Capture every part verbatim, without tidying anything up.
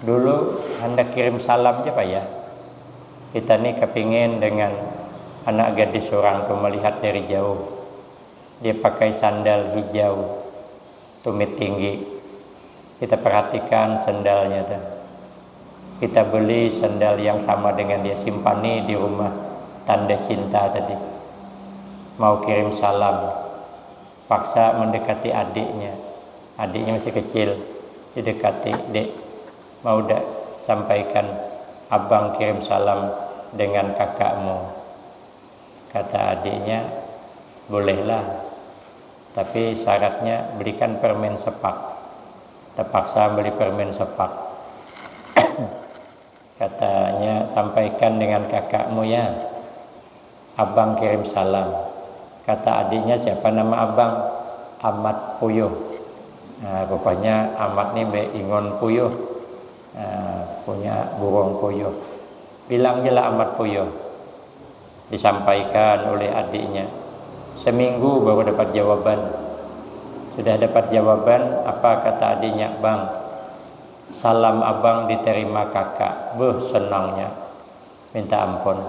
Dulu handak kirim salam ja payah. Kita ni kepingin dengan anak gadis orang tu melihat dari jauh. Dia pakai sandal hijau, tumit tinggi. Kita perhatikan sandalnya tu. Kita beli sandal yang sama dengan dia, simpani di rumah, tanda cinta tadi. Mau kirim salam, paksa mendekati adiknya. Adiknya masih kecil, didekati, "Dek, mau dak sampaikan abang kirim salam dengan kakakmu?" Kata adiknya, "Bolehlah, tapi syaratnya belikan permen sepak." Terpaksa beli permen sepak. Katanya, "Sampaikan dengan kakakmu ya, abang kirim salam." Kata adiknya, "Siapa nama abang?" "Amat Puyuh." Nah, rupanya Amat ni beingon puyuh. Nah, punya burung puyuh. "Bilang je lah Amat Puyuh." Disampaikan oleh adiknya. Seminggu baru dapat jawaban. Sudah dapat jawaban, apa kata adiknya, "Bang, salam abang diterima kakak." Beuh, senangnya minta ampun.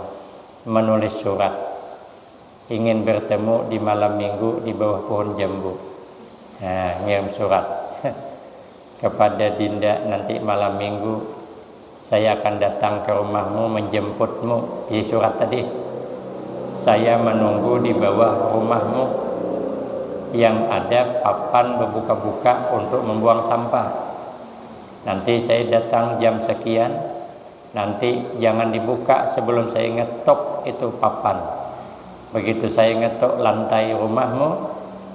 Menulis surat, ingin bertemu di malam minggu di bawah pohon jambu. Nah, ngirim surat. "Kepada Dinda, nanti malam minggu saya akan datang ke rumahmu menjemputmu." Isi surat tadi. "Saya menunggu di bawah rumahmu yang ada papan berbuka-buka untuk membuang sampah. Nanti saya datang jam sekian. Nanti jangan dibuka sebelum saya ngetuk itu papan. Begitu saya ngetuk lantai rumahmu,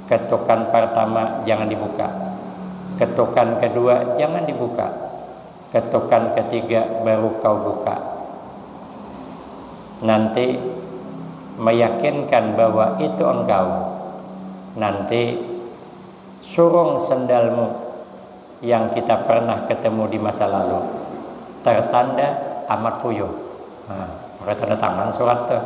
ketukan pertama jangan dibuka. Ketukan kedua jangan dibuka. Ketukan ketiga baru kau buka. Nanti meyakinkan bahwa itu engkau. Nanti surung sendalmu yang kita pernah ketemu di masa lalu. Tertanda Amat Puyuh." Nah, pakai tanda tangan surat tuh.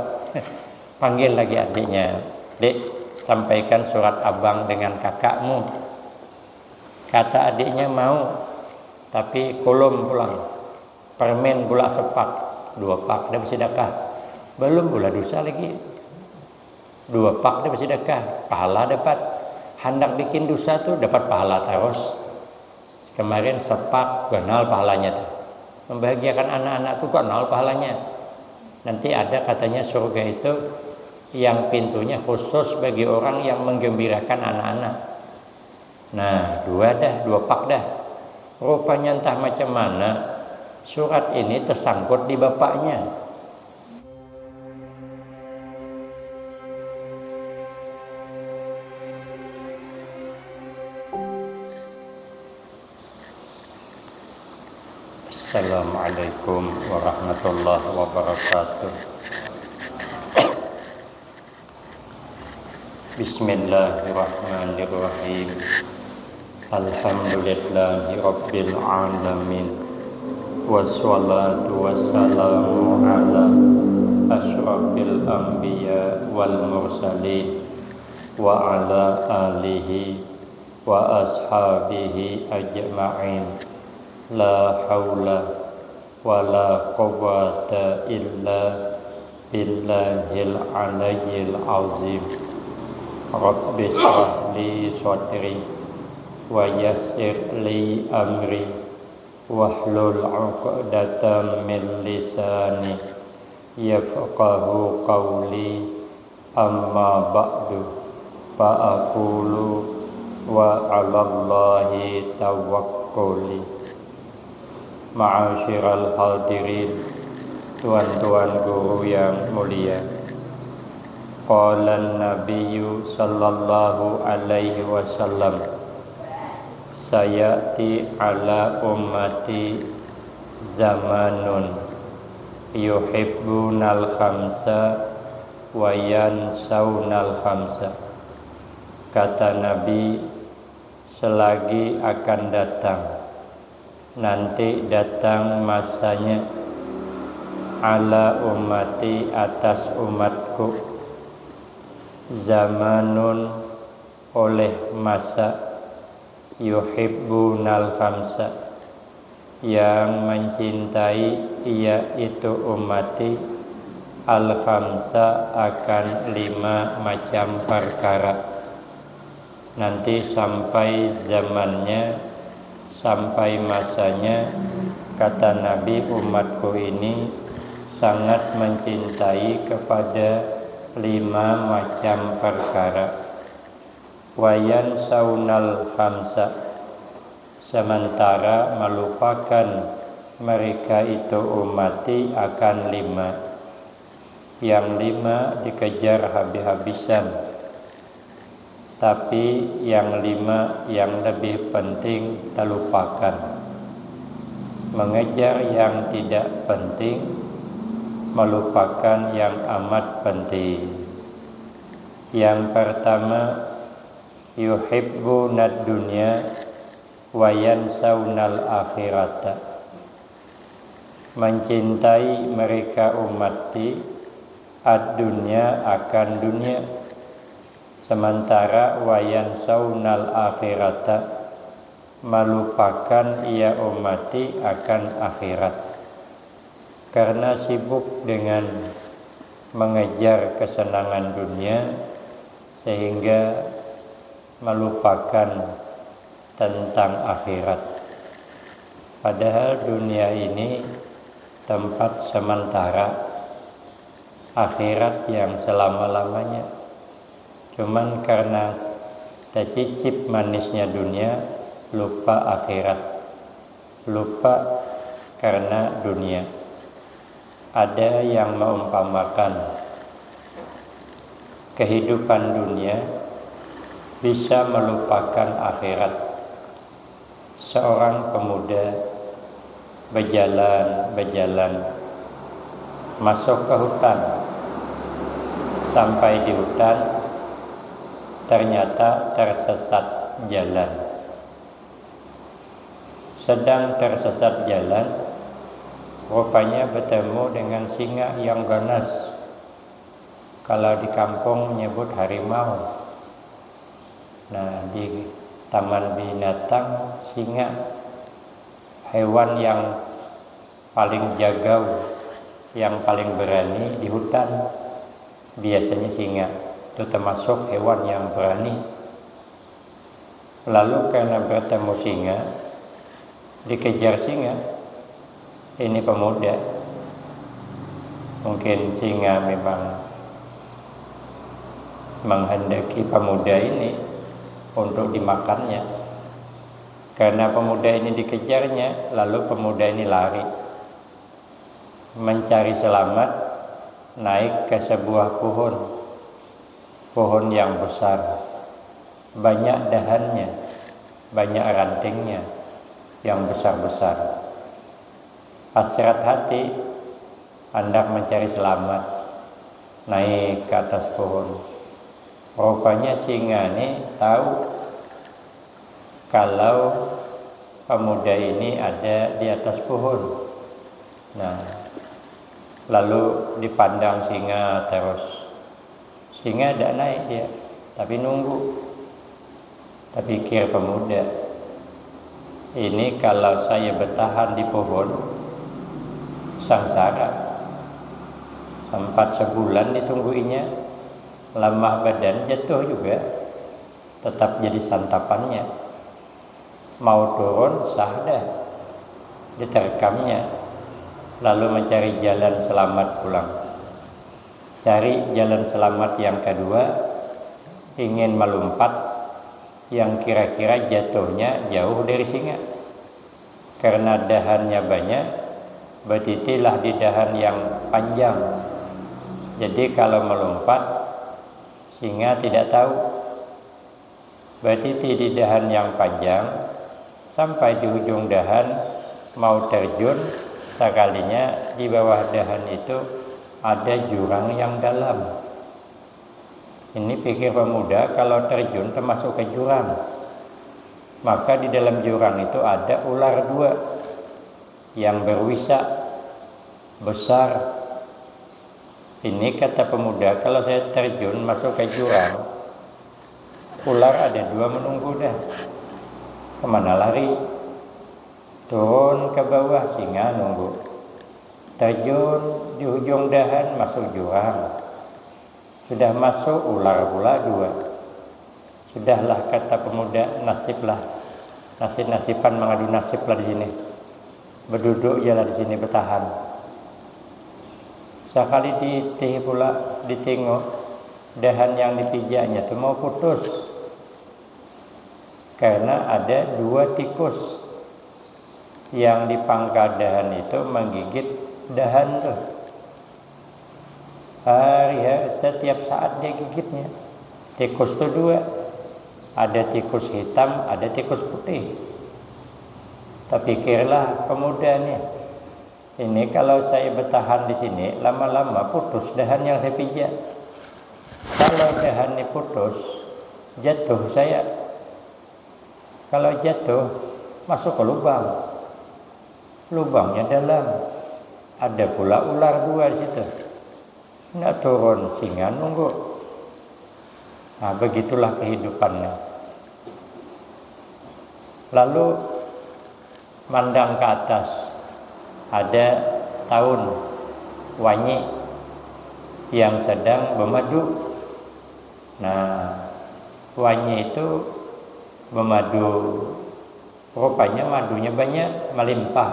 Panggil lagi adiknya, "Dek, sampaikan surat abang dengan kakakmu." Kata adiknya, "Mau, tapi kulum pulang. Permen pula sepak, dua pak dah bersedekah. Belum pula dosa lagi. Dua pak dah bersedekah, pahala dapat. Handak bikin dosa tu dapat pahala terus. Kemarin sepak, ganal pahalanya tu. Membahagiakan anak-anak tu ganal pahalanya." Nanti ada katanya surga itu yang pintunya khusus bagi orang yang menggembirakan anak-anak. Nah, dua dah, dua pak dah. Rupanya entah macam mana, surat ini tersangkut di bapaknya. Assalamualaikum warahmatullahi wabarakatuh. Bismillahirrahmanirrahim. Alhamdulillahi rabbil alamin. Wassalatu wassalamu ala asyrafil anbiya wal mursalin wa ala alihi wa ashabihi ajma'in. La haula wala quwwata illa billahil aliyyil azim. Rabbi shrah li sadri wa yassir li amri wahlul 'uqdatam min lisani yafqahu qawli. Amma ba'du, fa aqulu wa 'alallahi tawakkuli. Ma'asyiral hadirin, tuan-tuan guru yang mulia. Qala Nabiyyu sallallahu alaihi wasallam, "Sayati ala ummati zamanun yuhibbunal khamsa wa yansaunal khamsa." Kata Nabi, selagi akan datang, nanti datang masanya, ala ummati, atas umatku, zamanun, oleh masa, yuhibbunal khamsa, Yang mencintai ia itu ummati al-khamsa akan lima macam perkara. Nanti sampai zamannya, sampai masanya, kata Nabi, umatku ini sangat mencintai kepada lima macam perkara. Wayan saunal khamsa, sementara melupakan mereka itu ummati akan lima. Yang lima dikejar habis-habisan, tapi yang lima yang lebih penting terlupakan. Mengejar yang tidak penting, melupakan yang amat penting. Yang pertama, yuhibbunad dunya wayan saunal akhirata. Mencintai mereka ummati ad-dunya akan dunia, sementara wayan saunal akhirata, melupakan ia ummati akan akhirat. Karena sibuk dengan mengejar kesenangan dunia, sehingga melupakan tentang akhirat. Padahal dunia ini tempat sementara, akhirat yang selama-lamanya. Cuman karena tercicip manisnya dunia, lupa akhirat. Lupa karena dunia. Ada yang meumpamakan kehidupan dunia bisa melupakan akhirat. Seorang pemuda berjalan-berjalan masuk ke hutan. Sampai di hutan, ternyata tersesat jalan. Sedang tersesat jalan, rupanya bertemu dengan singa yang ganas. Kalau di kampung menyebut harimau. Nah, di taman binatang, singa, hewan yang paling jagau, yang paling berani di hutan. Biasanya singa itu termasuk hewan yang berani. Lalu karena bertemu singa, dikejar singa. Ini pemuda. Mungkin singa memang menghendaki pemuda ini untuk dimakannya. Karena pemuda ini dikejarnya, lalu pemuda ini lari. Mencari selamat, naik ke sebuah pohon. Pohon yang besar, banyak dahannya, banyak rantingnya yang besar-besar. Hasrat hati, hendak mencari selamat, naik ke atas pohon. Rupanya singa ni tahu kalau pemuda ini ada di atas pohon. Nah, lalu dipandang singa terus. Singa tidak naik dia, tapi nunggu. Terpikir pemuda, ini kalau saya bertahan di pohon, sangsara. Sempat sebulan ditungguinya, lamah badan, jatuh juga, tetap jadi santapannya. Mau turun, sah dah, diterkamnya, lalu mencari jalan selamat pulang. Cari jalan selamat yang kedua, ingin melompat yang kira-kira jatuhnya jauh dari singa. Karena dahannya banyak, bertitilah di dahan yang panjang. Jadi kalau melompat, singa tidak tahu. Bertiti di dahan yang panjang, sampai di ujung dahan, mau terjun, sekalinya di bawah dahan itu ada jurang yang dalam. Ini pikir pemuda, kalau terjun termasuk ke jurang. Maka di dalam jurang itu ada ular dua yang berwisa besar. Ini kata pemuda, kalau saya terjun masuk ke jurang, ular ada dua menunggu dah. Kemana lari? Turun ke bawah, singa nunggu. Terjun di hujung dahan, masuk jurang. Sudah masuk, ular pula dua. Sudahlah, kata pemuda, nasiblah. Nasib-nasiban mengadu nasib lah di sini. Beduduk je lah di sini, betahan. Sakali diitih pula, ditengok, dahan yang dipijaknya tu mau putus. Karena ada dua tikus yang di pangkal dahan itu menggigit dahan tu. Hari-hari, setiap saat dia gigitnya. Tikus tu dua. Ada tikus hitam, ada tikus putih. Tapikirlah pemuda ni, "Ini kalau saya betahan di sini, lama-lama putus dahan yang saya pijak. Kalau dahan ni putus, jatuh saya. Kalau jatuh, masuk ke lubang. Lubangnya dalam. Ada pula ular dua di situ. Ndak turun, singa nunggu." Nah, begitulah kehidupannya. Lalu mandang ke atas, ada taun, wanyi yang sedang bemadu. Nah, wanyi itu bemadu, rupanya madunya banyak, melimpah.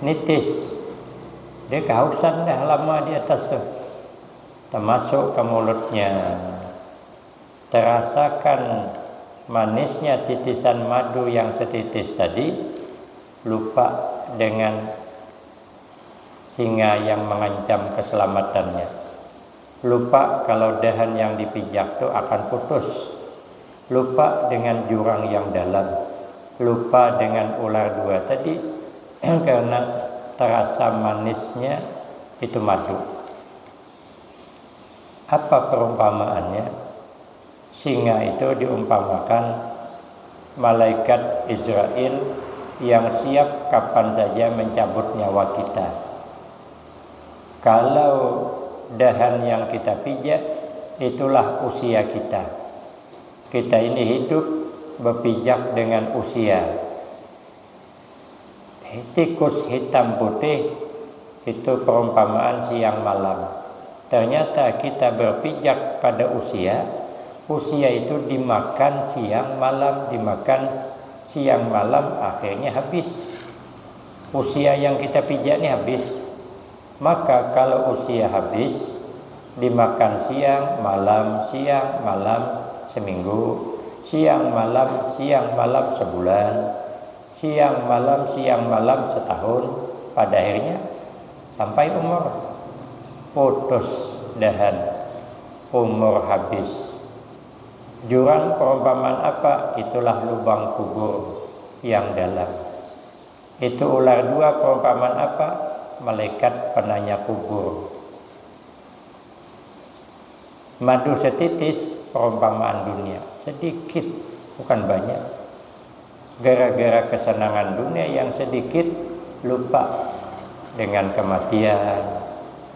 Nitis. Dia kehausan dah lama di atas tu. Termasuk ke mulutnya. Terasakan manisnya titisan madu yang setitis tadi, lupa dengan singa yang mengancam keselamatannya. Lupa kalau dahan yang dipijak tu akan putus. Lupa dengan jurang yang dalam. Lupa dengan ular dua tadi karena terasa manisnya itu madu. Apa perumpamaannya? Singa itu diumpamakan malaikat Izrail yang siap kapan saja mencabut nyawa kita. Kalau dahan yang kita pijak, itulah usia kita. Kita ini hidup bepijak dengan usia. Tikus hitam putih itu perumpamaan siang malam. Ternyata kita berpijak pada usia, usia itu dimakan siang malam, dimakan siang malam, akhirnya habis. Usia yang kita pijak ni habis. Maka kalau usia habis, dimakan siang, malam, siang, malam, seminggu, siang, malam, siang, malam, sebulan, siang, malam, siang, malam, setahun, pada akhirnya sampai umur, putus dahan, umur habis. Jurang perumpamaan apa? Itulah lubang kubur yang dalam. Itu ular dua perumpamaan apa? Malaikat penanya kubur. Madu setitis perumpamaan dunia, sedikit, bukan banyak. Gara-gara kesenangan dunia yang sedikit, lupa dengan kematian,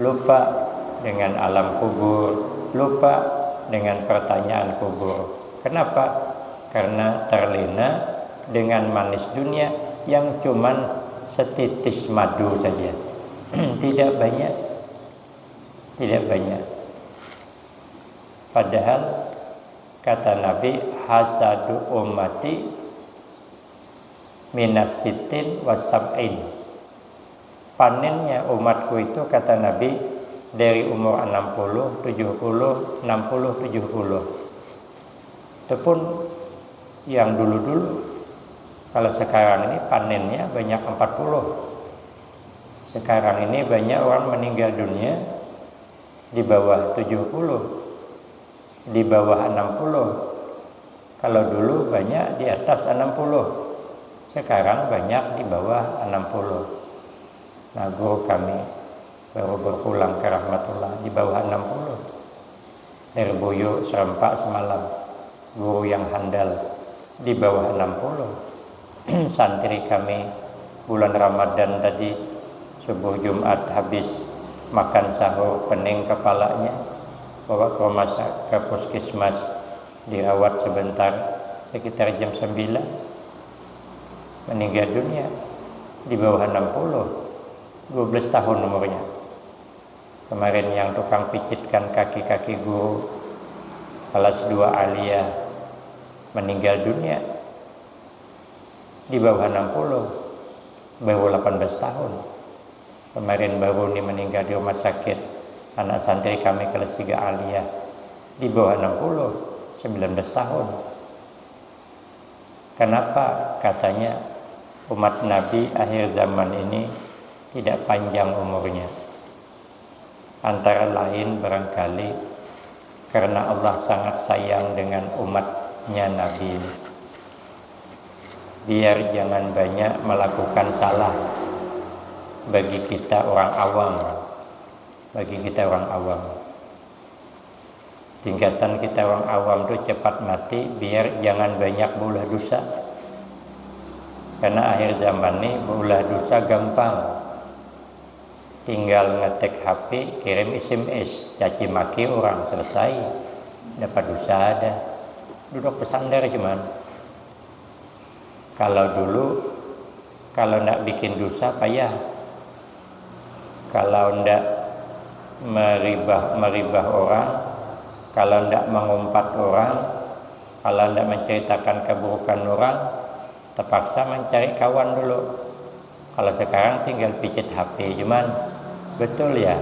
lupa dengan alam kubur, lupa dengan pertanyaan kubur. Kenapa? Karena terlena dengan manis dunia yang cuman setitis madu saja. Tidak banyak. Tidak banyak. Padahal kata Nabi, "Hasadu ummati minas sitin wasab'in." Panennya umatku itu, kata Nabi, dari umur enam puluh, tujuh puluh, enam puluh, tujuh puluh. Itu pun yang dulu-dulu. Kalau sekarang ini panennya banyak empat puluh. Sekarang ini banyak orang meninggal dunia di bawah tujuh puluh, di bawah enam puluh. Kalau dulu banyak di atas enam puluh. Sekarang banyak di bawah enam puluh. Nah, guru kami baru berpulang ke rahmatullah di bawah enam puluh. Dari Buyu serempak semalam, guru yang handal di bawah enam puluh. Santri kami bulan Ramadan tadi, subuh Jumat habis makan sahur, pening kepalanya, bawa ke rumah sa-, ke puskesmas, dirawat sebentar, sekitar jam sembilan. meninggal dunia di bawah enam puluh, dua belas tahun umurnya. Kemarin yang tukang pijitkan kaki-kaki guru kelas dua aliyah meninggal dunia di bawah enam puluh, baru delapan belas tahun. Kemarin baru ni meninggal di rumah sakit anak santri kami kelas tiga aliyah di bawah enam puluh, sembilan belas tahun. Kenapa? Katanya, umat Nabi akhir zaman ini tidak panjang umurnya. Antara lain barangkali karena Allah sangat sayang dengan umatnya Nabi ini. Biar jangan banyak melakukan salah bagi kita orang awam. Bagi kita orang awam. Tingkatan kita orang awam tu cepat mati, biar jangan banyak baulah dosa. Karena akhir zaman ni baulah dosa gampang. Tinggal ngetik H P, kirim S M S, caci maki orang, selesai. Dapat dosa ada. Duduk bersandar cuman. Kalau dulu, kalau ndak bikin dosa payah. Kalau ndak meribah meribah orang, kalau ndak mengumpat orang, kalau ndak menceritakan keburukan orang, terpaksa mencari kawan dulu. Kalau sekarang tinggal picit H P, cuman betul ya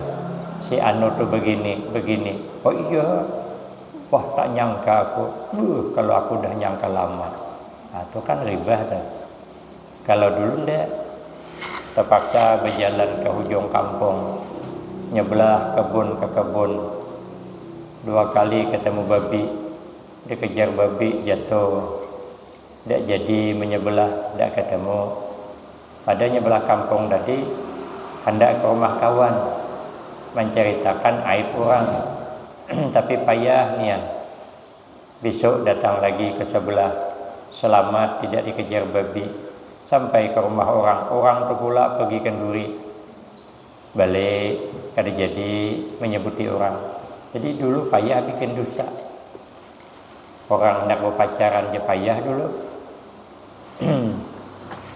si anu tuh begini begini. Oh iya, wah tak nyangka aku. Uh, kalau aku udah nyangka lama. Nah, itu kan ribah tuh. Kalau dulu ndak, terpaksa berjalan ke hujung kampung, nyebelah kebun ke kebun. Dua kali ketemu babi, dikejar babi, jatuh. Ndak jadi menyebelah, ndak ketemu. Pada nyebelah kampung tadi, hendak ke rumah kawan, menceritakan aib orang. Tapi payah nian. Besok datang lagi ke sebelah, selamat tidak dikejar babi. Sampai ke rumah orang, orang tu pula pergi kenduri. Balik, kada jadi menyebuti orang. Jadi dulu payah bikin dosa. Orang hendak berpacaran je payah dulu.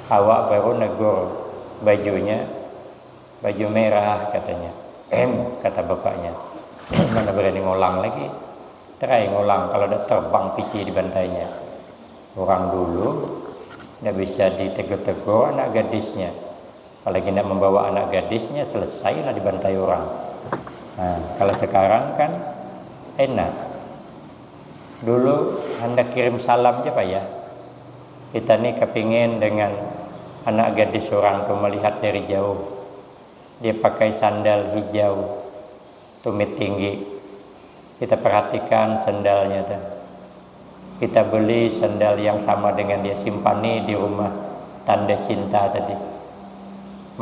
Awak baru negur bajunya, baju merah katanya. Em, kata bapaknya. Mana berani ngulang lagi. Terai ngulang kalau dak terbang pici di bantainya. Orang dulu ndak bisa ditegur-tegur anak gadisnya. Apalagi ndak membawa anak gadisnya, selesailah dibantai orang. Nah, kalau sekarang kan enak. Dulu hendak kirim salam je payah. Kita ni kepingin dengan anak gadis orang tu melihat dari jauh. Dia pakai sandal hijau, tumit tinggi. Kita perhatikan sandalnya tu. Kita beli sandal yang sama dengan dia, simpani di rumah, tanda cinta tadi.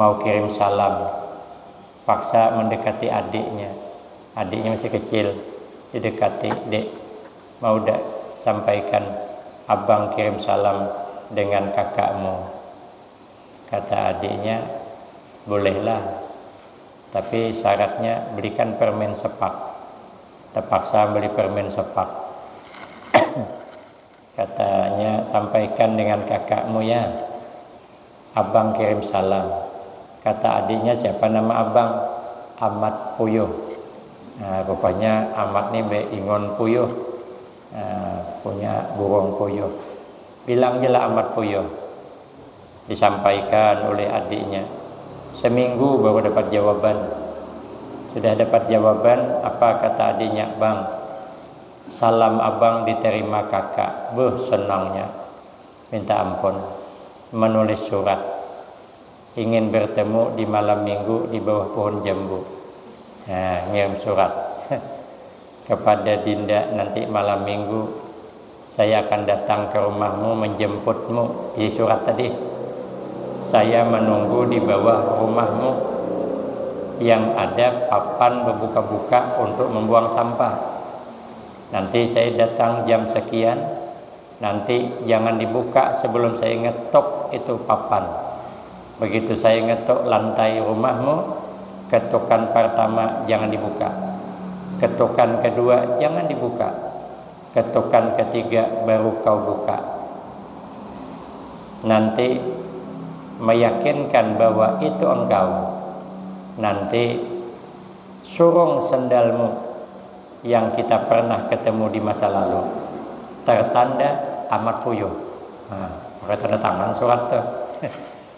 Mau kirim salam, paksa mendekati adiknya. Adiknya masih kecil, didekati, "Dek, mau dak sampaikan abang kirim salam dengan kakakmu?" Kata adiknya, "Bolehlah, tapi syaratnya belikan permen sepak." Terpaksa beli permen sepak. Katanya, "Sampaikan dengan kakakmu ya, abang kirim salam." Kata adiknya, "Siapa nama abang?" "Amat Puyuh." Nah, rupanya Amat ni beingon puyuh. Nah, punya burung puyuh. "Bilang je lah Amat Puyuh." Disampaikan oleh adiknya. Seminggu baru dapat jawaban. Sudah dapat jawaban, apa kata adiknya, "Bang, salam abang diterima kakak." Beuh, senangnya. Minta ampun. Menulis surat. Ingin bertemu di malam minggu di bawah pohon jambu. Nah, ngirim surat. "Kepada Dinda, nanti malam minggu saya akan datang ke rumahmu menjemputmu." Di surat tadi, "Saya menunggu di bawah rumahmu yang ada papan berbuka-buka untuk membuang sampah. Nanti saya datang jam sekian, nanti jangan dibuka sebelum saya ngetuk itu papan. Begitu saya ngetuk lantai rumahmu, ketukan pertama jangan dibuka. Ketukan kedua jangan dibuka. Ketukan ketiga baru kau buka." Nanti meyakinkan bahwa itu engkau. Nanti surung sendalmu yang kita pernah ketemu di masa lalu. Tertanda Amat Puyuh. Nah, pakai tanda tangan surat tuh.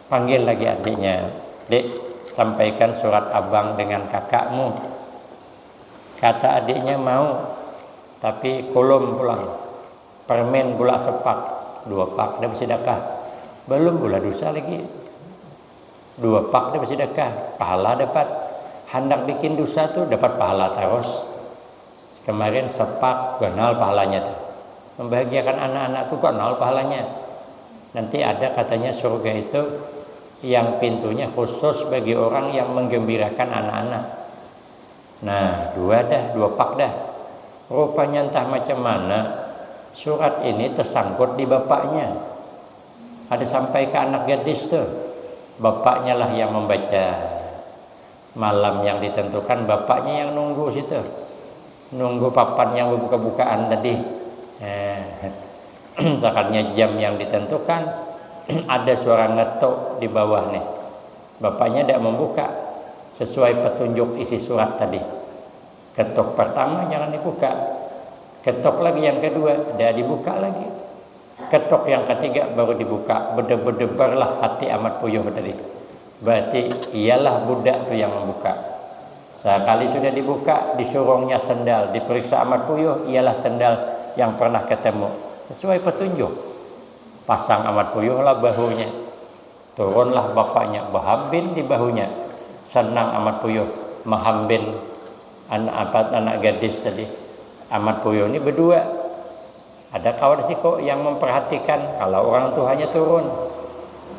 Panggil lagi adiknya. "Dek, sampaikan surat abang dengan kakakmu." Kata adiknya, "Mau, tapi kulum pulang. Permen pula sepak, dua pak dah bersedekah." Belum pula dosa lagi. Dua pak dah bersedekah, pahala dapat. Handak bikin dosa tuh dapat pahala terus. Kemarin sepak, ganal pahalanya tuh. Membahagiakan anak-anak tuh ganal pahalanya. Nanti ada katanya surga itu yang pintunya khusus bagi orang yang menggembirakan anak-anak. Nah, dua dah, dua pak dah. Rupanya entah macam mana, surat ini tersangkut di bapaknya. Ada sampai ke anak gadis tuh. Bapaknya lah yang membaca. Malam yang ditentukan, bapaknya yang nunggu situ. Nunggu papan yang buka-bukaan tadi. Eh, sakalinya jam yang ditentukan, ada suara ngetuk di bawah nih. Bapaknya tidak membuka sesuai petunjuk isi surat tadi. Ketuk pertama jangan dibuka. Ketuk lagi yang kedua, tidak dibuka lagi. Ketuk yang ketiga baru dibuka. Berdebar-debarlah hati Amat Puyuh tadi. Berarti ialah budak tu yang membuka. Sekali sudah dibuka, disurungnya sendal, diperiksa Amat Puyuh, ialah sendal yang pernah ketemu. Sesuai petunjuk. Pasang Amat Puyuh lah bahunya. Turunlah bapaknya, bahambin di bahunya. Senang Amat Puyuh mahambin anak, apa, anak gadis tadi. Amat Puyuh ni berdua. Ada kawan siko yang memperhatikan kalau orang tuanya turun.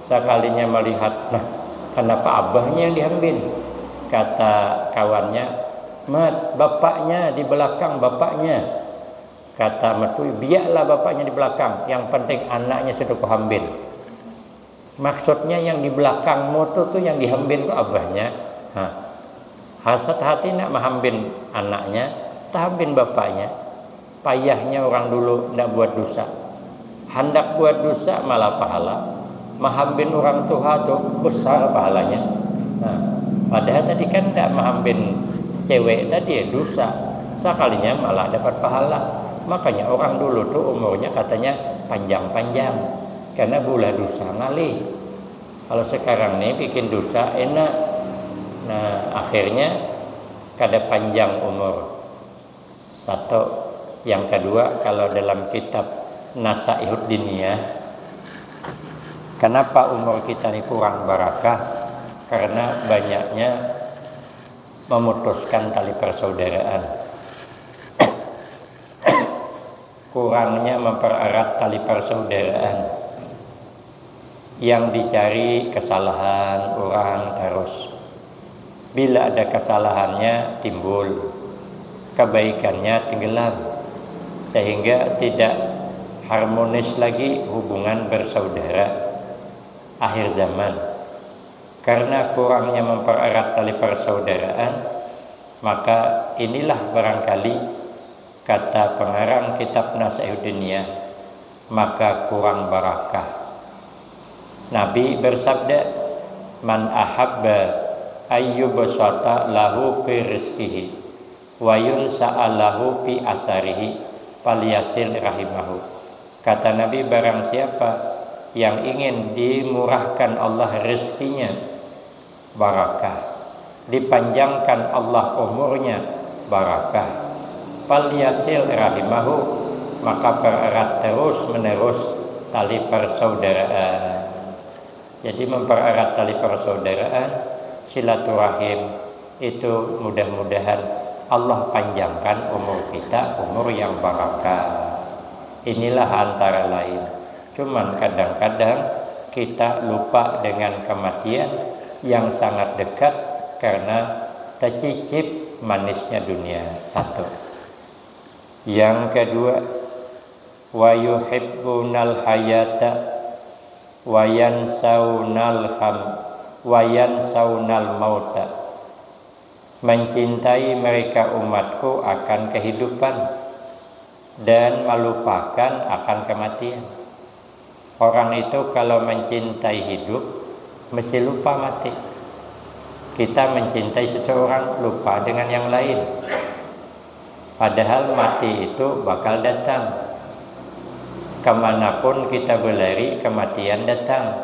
Sekalinya melihat, "Nah, kenapa abahnya yang dihambin?" Kata kawannya, "Mat, bapaknya di belakang, bapaknya." Kata Amat Puyuh, "Biaklah bapaknya di belakang, yang penting anaknya sudah kuhambin." Maksudnya yang di belakangmu tu, tu yang dihambin tu abahnya. Nah, hasat hati nak mahambin anaknya, tahambin bapaknya. Payahnya orang dulu ndak buat dosa. Handak buat dosa malah pahala. Mahambin orang tuha tu besar pahalanya. Nah, padahal tadi kan ndak mahambin cewek tadi ya dosa. Sakalinya malah dapat pahala. Makanya orang dulu tu umurnya katanya panjang-panjang. Karena bulah dosa ngalih. Kalau sekarang ni bikin dosa enak. Nah, akhirnya kada panjang umur. Satu. Yang kedua, kalau dalam kitab Nasaihud Diniyah, kenapa umur kita ni kurang barakah? Karena banyaknya memutuskan tali persaudaraan. Kurangnya mempererat tali persaudaraan. Yang dicari kesalahan orang terus. Bila ada kesalahannya timbul, kebaikannya tenggelam, sehingga tidak harmonis lagi hubungan bersaudara. Akhir zaman, karena kurangnya mempererat tali persaudaraan, maka inilah barangkali kata pengarang kitab Nasaihud Diniyah, maka kurang barakah. Nabi bersabda, "Man ahabba ayyubsata lahu fi rizqihi wa yunsa'a lahu fi asarihi, falyasil rahimahu." Kata Nabi, barang siapa yang ingin dimurahkan Allah rezekinya, barakah. Dipanjangkan Allah umurnya, barakah. Falyasil rahimahu, maka pererat terus menerus tali persaudaraan. Jadi mempererat tali persaudaraan, silaturahim itu mudah-mudahan Allah panjangkan umur kita, umur yang barakah. Inilah antara lain. Cuman kadang-kadang kita lupa dengan kematian yang sangat dekat karena tercicip manisnya dunia. Satu. Yang kedua, wa yuhibbunal hayata wa yansaunal ham wa yansaunal mauta. Mencintai mereka umatku akan kehidupan dan melupakan akan kematian. Orang itu kalau mencintai hidup, mesti lupa mati. Kita mencintai seseorang, lupa dengan yang lain. Padahal mati itu bakal datang. Kemanapun kita berlari, kematian datang.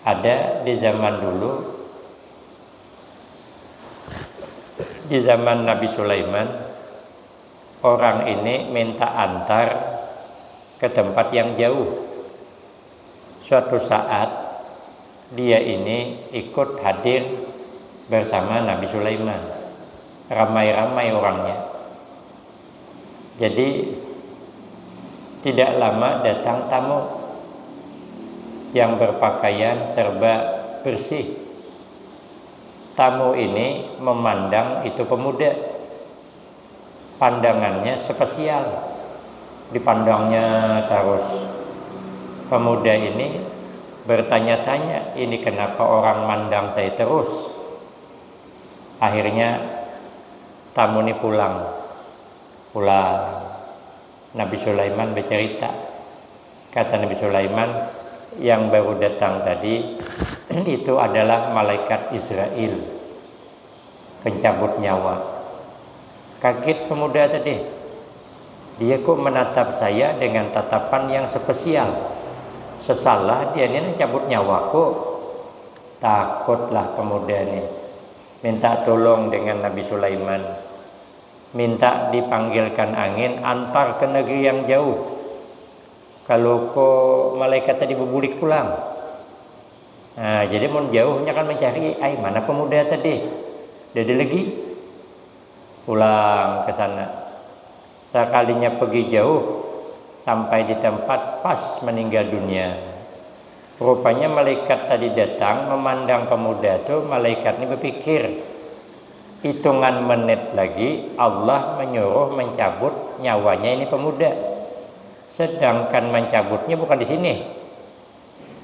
Ada di zaman dulu, di zaman Nabi Sulaiman, orang ini minta antar ke tempat yang jauh. Suatu saat, dia ini ikut hadir bersama Nabi Sulaiman. Ramai-ramai orangnya. Jadi, tidak lama datang tamu yang berpakaian serba bersih. Tamu ini memandang itu pemuda. Pandangannya spesial. Dipandangnya terus. Pemuda ini bertanya-tanya, "Ini kenapa orang mandang saya terus?" Akhirnya tamu ini pulang. Pulang. Nabi Sulaiman bercerita. Kata Nabi Sulaiman, "Yang baru datang tadi itu adalah malaikat Israel, pencabut nyawa." Kaget pemuda tadi. "Dia kok menatap saya dengan tatapan yang spesial? Sesalah dia ni mencabut nyawaku." Takutlah pemuda ni. Minta tolong dengan Nabi Sulaiman. Minta dipanggilkan angin, antar ke negeri yang jauh. Kalau ko malaikat tadi bebulik pulang. Nah, jadi mun jauhnya kan mencari, "Ai, mana pemuda tadi?" Jadi lagi pulang ke sana. Sekalinya pergi jauh, sampai di tempat pas meninggal dunia. Rupanya malaikat tadi datang memandang pemuda tu, malaikat ni berpikir, "Hitungan menit lagi Allah menyuruh mencabut nyawanya ini pemuda. Sedangkan mencabutnya bukan di sini.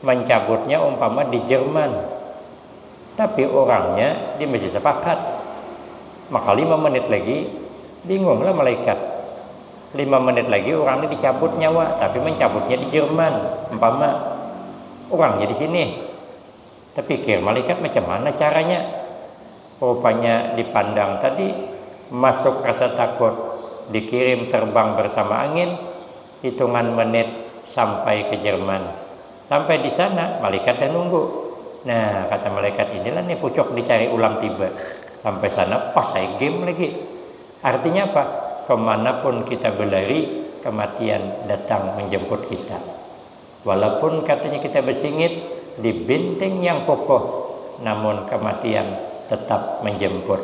Mencabutnya umpama di Jerman. Tapi orangnya di masih sepakat. Maka lima menit lagi, bingunglah malaikat. Lima menit lagi orang ini dicabut nyawa, tapi mencabutnya di Jerman, umpama. Orangnya di sini." Terpikir malaikat, "Macam mana caranya?" Rupanya dipandang tadi, masuk rasa takut, dikirim terbang bersama angin, hitungan menit sampai ke Jerman. Sampai di sana, malaikat dah nunggu. Nah, kata malaikat, "Inilah nih pucuk dicari ulang tiba." Sampai sana, pas saya game lagi. Artinya apa? Kemanapun kita berlari, kematian datang menjemput kita. Walaupun katanya kita bersingit di benteng yang kokoh, namun kematian tetap menjemput.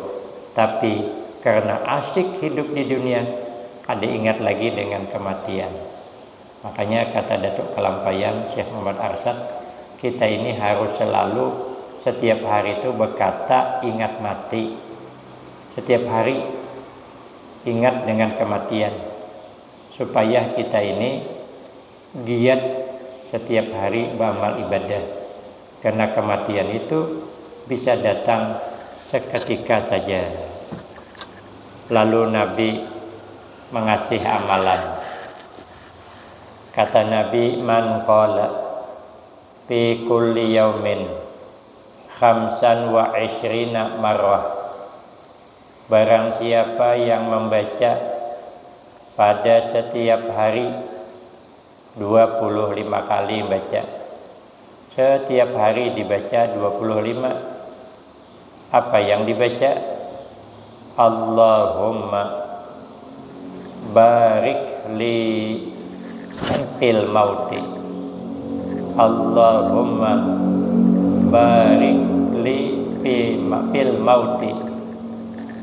Tapi karena asyik hidup di dunia, kada ingat lagi dengan kematian. Makanya kata Datuk Kalampayan, Syekh Muhammad Arsyad, kita ini harus selalu setiap hari itu berkata, "Ingat mati." Setiap hari ingat dengan kematian. Supaya kita ini giat setiap hari beramal ibadah. Karena kematian itu bisa datang seketika saja. Lalu Nabi mengasih amalan. Kata Nabi, "Man qala fi kulli yaumin khamsan wa ishrina marrah." Barang siapa yang membaca pada setiap hari dua puluh lima kali baca. Setiap hari dibaca dua puluh lima. Apa yang dibaca? "Allahumma barik li fil mauti." "Allahumma barik li fil mauti.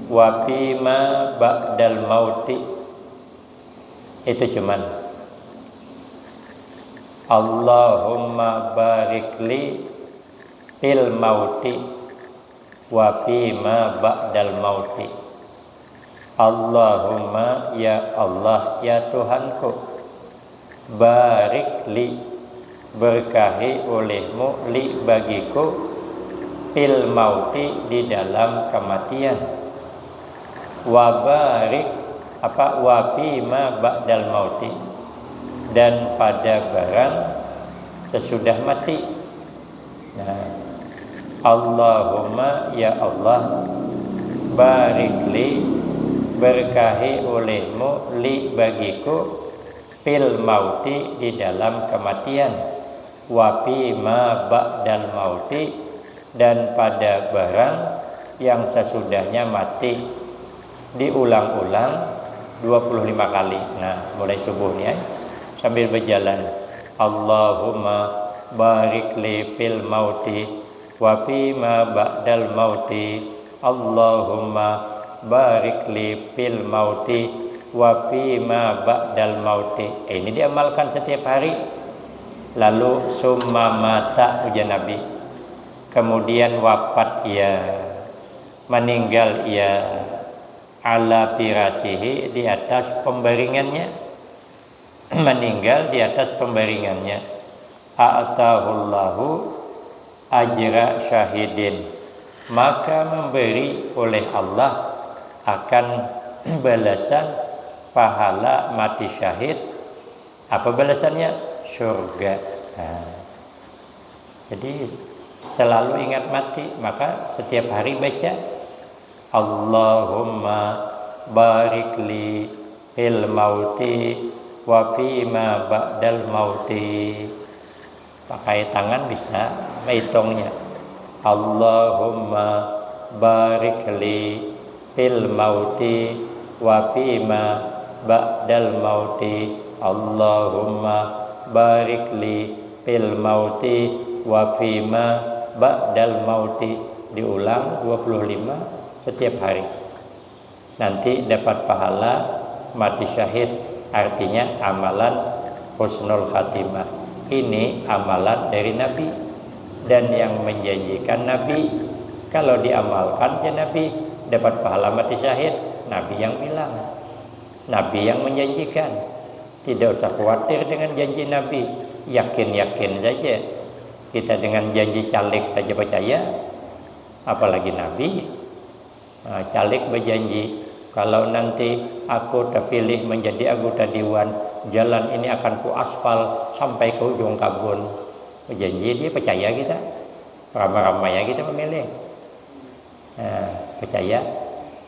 Wa fima ba'dal mauti." Itu cuman, "Allahumma barik li fil mauti wa fima ba'dal mauti." "Allahumma, ya Allah, ya Tuhanku, barik li, berkahi olehmu, li, bagiku, fil mauti, di dalam kematian. Wa barik, apa, wa fima ba'dal mauti, dan pada barang sesudah mati. Nah, Allahumma, ya Allah, barik li, berkahi olehmu, li, bagiku, fil mauti, di dalam kematian, wa fi ma ba'dal mauti, dan pada barang yang sesudahnya mati. Diulang-ulang dua puluh lima kali. Nah, mulai subuh ni, ai, sambil berjalan. Allahumma barik li fil mauti wa fi ma ba'dal mauti. Allahumma barik li fil mauti wa fi ma ba'dal mauti. Eh, ini diamalkan setiap hari. Lalu summa mata, ujar Nabi. Kemudian wafat ia, meninggal ia, ala firashihi, di atas pembaringannya. Meninggal di atas pembaringannya. A'tahullahu ajra syahidin, maka memberi oleh Allah akan balasan pahala mati syahid. Apa balasannya? Surga. Nah, jadi selalu ingat mati, maka setiap hari baca, Allahumma barik li fil mauti wa fi ma ba'dal mauti. Pakai tangan bisa mahitungnya. Allahumma barik li fil mauti wa fi ma ba'dal mauti. Allahumma barik li fil mauti wa fi ma ba'dal mauti. Diulang dua puluh lima setiap hari. Nanti dapat pahala mati syahid, artinya amalan husnul khatimah. Ini amalan dari Nabi dan yang menjanjikan Nabi. Kalau diamalkan, ya, Nabi, dapat pahala mati syahid. Nabi yang bilang, Nabi yang menjanjikan. Tidak usah khawatir dengan janji Nabi. Yakin-yakin saja. Kita dengan janji caleg saja percaya, apalagi Nabi. Nah, caleg berjanji, kalau nanti aku terpilih menjadi anggota dewan, jalan ini akan ku aspal sampai ke ujung kabun. Berjanji, dia percaya kita. Ramai-ramai ya kita memilih. Nah, percaya.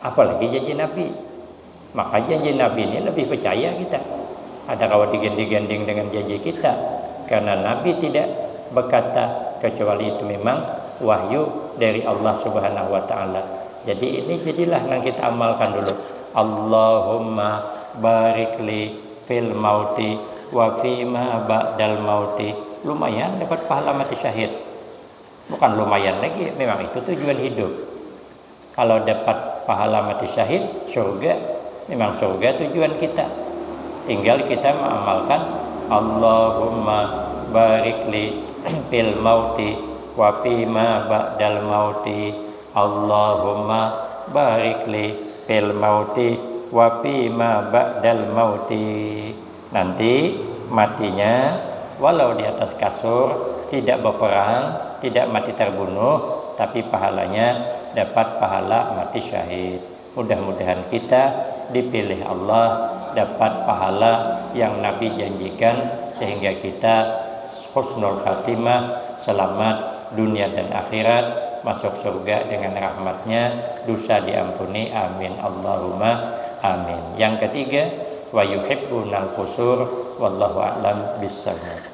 Apalagi janji Nabi. Maka janji Nabi ini lebih percaya kita. Ada kawa diganding-ganding dengan janji kita. Karena Nabi tidak berkata kecuali itu memang wahyu dari Allah Subhanahu wa Ta'ala. Jadi, ini jadilah yang kita amalkan dulu. Allahumma barik li fil mauti wa fi ma ba'dal mauti. Lumayan dapat pahala mati syahid. Bukan lumayan lagi, memang itu tujuan hidup. Kalau dapat pahala mati syahid, surga. Memang surga tujuan kita. Tinggal kita mengamalkan, Allahumma barik li fil mauti wa fi ma ba'dal mauti. Allahumma barik li fil mauti wa fi ma ba'dal mauti. Nanti matinya walau di atas kasur, tidak berperang, tidak mati terbunuh, tapi pahalanya dapat pahala mati syahid. Mudah-mudahan kita dipilih Allah, dapat pahala yang Nabi janjikan, sehingga kita husnul khatimah, selamat dunia dan akhirat, masuk surga dengan rahmatnya, dosa diampuni. Amin, Allahumma amin. Yang ketiga, wa yuhibbunal qusur. Wallahu a'lam bishawab.